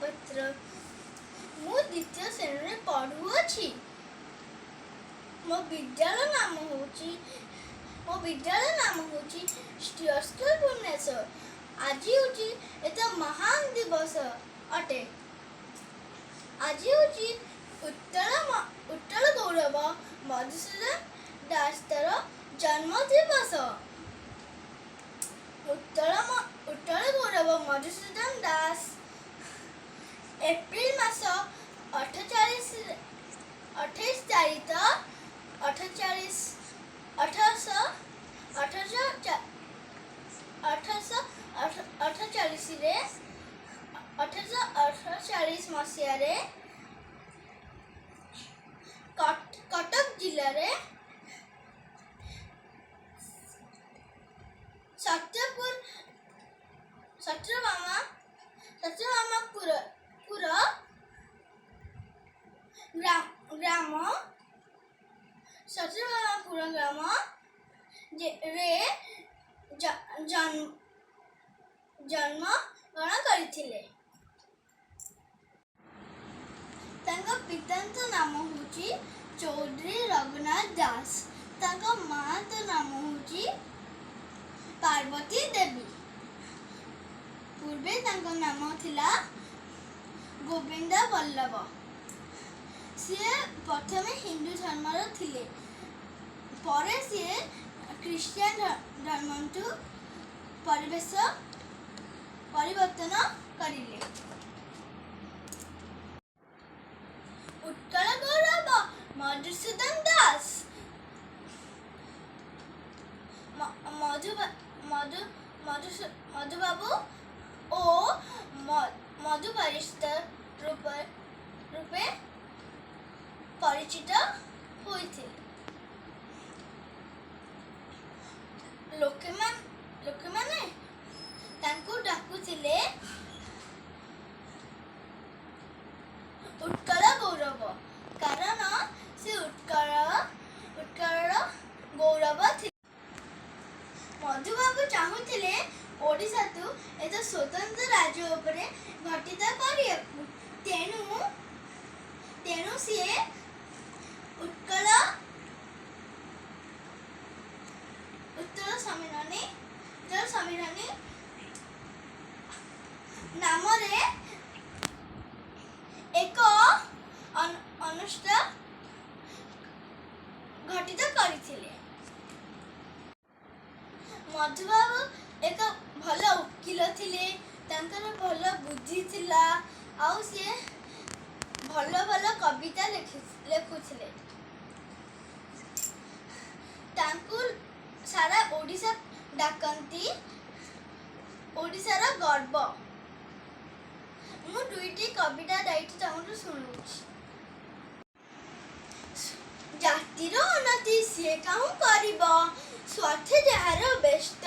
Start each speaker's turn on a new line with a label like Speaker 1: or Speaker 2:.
Speaker 1: ମହାପାତ୍ର। ମୁଁ ଦ୍ୱିତୀୟ ଶ୍ରେଣୀରେ ପଢ଼ୁଅଛି। ମୋ ବିଦ୍ୟାଳୟ ନାମ ହେଉଛି ଷ୍ଟିଅର ସ୍କୁଲ, ଭୁବନେଶ୍ୱର। ଆଜି ହେଉଛି ଏକ ମହାନ ଦିବସ ଅଟେ। ଆଜି ହେଉଛି ଉତ୍କଳ ଗୌରବ ମଧୁସୂଦନ ଦାସଙ୍କର ଜନ୍ମ ଦିବସ। ଉତ୍କଳ ଗୌରବ ମଧୁସୂଦନ ଦାସ ଏପ୍ରିଲ ମାସ 28 ତାରିଖ ଅଠଚାଳିଶ ଅଠରଶହ ଅଠରଶହ ଅଠରଶହ ଅଠଚାଳିଶରେ 1848 ମସିହାରେ କଟକ ଜିଲ୍ଲାରେ ସତ୍ୟପୁର ସତ୍ୟଭାମା ସତ୍ୟଭାମାପୁର ପୁର ଗ୍ରାମ ସତ୍ୟଭାମାପୁର ଗ୍ରାମ ରେ ଜନ୍ମ ଗ୍ରହଣ କରିଥିଲେ। ତାଙ୍କ ପିତାଙ୍କ ନାମ ହେଉଛି ଚୌଧୁରୀ ରଘୁନାଥ ଦାସ। ତାଙ୍କ ମାଆଙ୍କ ନାମ ହେଉଛି ପାର୍ବତୀ ଦେବୀ। ପୂର୍ବେ ତାଙ୍କ ନାମ ଥିଲା ଗୋବିନ୍ଦ ବଲ୍ଲଭ। ସିଏ ପ୍ରଥମେ ହିନ୍ଦୁ ଧର୍ମର ଥିଲେ, ପରେ ସିଏ ଖ୍ରୀଷ୍ଟିଆନ ଧର୍ମକୁ ପରିବର୍ତ୍ତନ କରିଲେ। ଉତ୍କଳ ଗୌରବ ମଧୁସୂଦନ ଦାସ ମଧୁ ମଧୁ ମଧୁବାବୁ ଓ ମଧୁବାରିଷ୍ଟ ରୂପେ ପରିଚିତ ହୋଇଥିଲେ। ଲୋକମାନେ ତାଙ୍କୁ ଡାକୁଥିଲେ ଉତ୍କଳ ଗୌରବ, କାରଣ ସେ ଉତ୍କଳର ଗୌରବ ଥିଲେ। ମଧୁବାବୁ ଚାହୁଁଥିଲେ ଓଡ଼ିଶାକୁ ଏକ ସ୍ୱତନ୍ତ୍ର ରାଜ୍ୟ ଉପରେ ଗଠିତ କରିବାକୁ। ତେଣୁ ସିଏ ଉତ୍କଳ ସମ୍ମିଳନୀ ନାମରେ ଏକ ଅନୁଷ୍ଠାନ ଗଠିତ କରିଥିଲେ। ମଧୁବାବୁ ଏକ ଭଲ ଓକିଲ ଥିଲେ। ତାଙ୍କର ଭଲ ବୁଦ୍ଧି ଥିଲା ଆଉ ସିଏ ଭଲ ଭଲ କବିତା ଲେଖୁଥିଲେ। ତାଙ୍କୁ ସାରା ଓଡ଼ିଶା ଡାକନ୍ତି ଓଡ଼ିଶାର ଗର୍ବ। ମୁଁ ଦୁଇଟି କବିତା ଗାଇକି ତମଠୁ ଶୁଣଉଛି। ଜାତିର ଉନ୍ନତି ସିଏ କାହୁଁ କରିବ, ସ୍ୱାର୍ଥେ ଯାହାର ବ୍ୟସ୍ତ।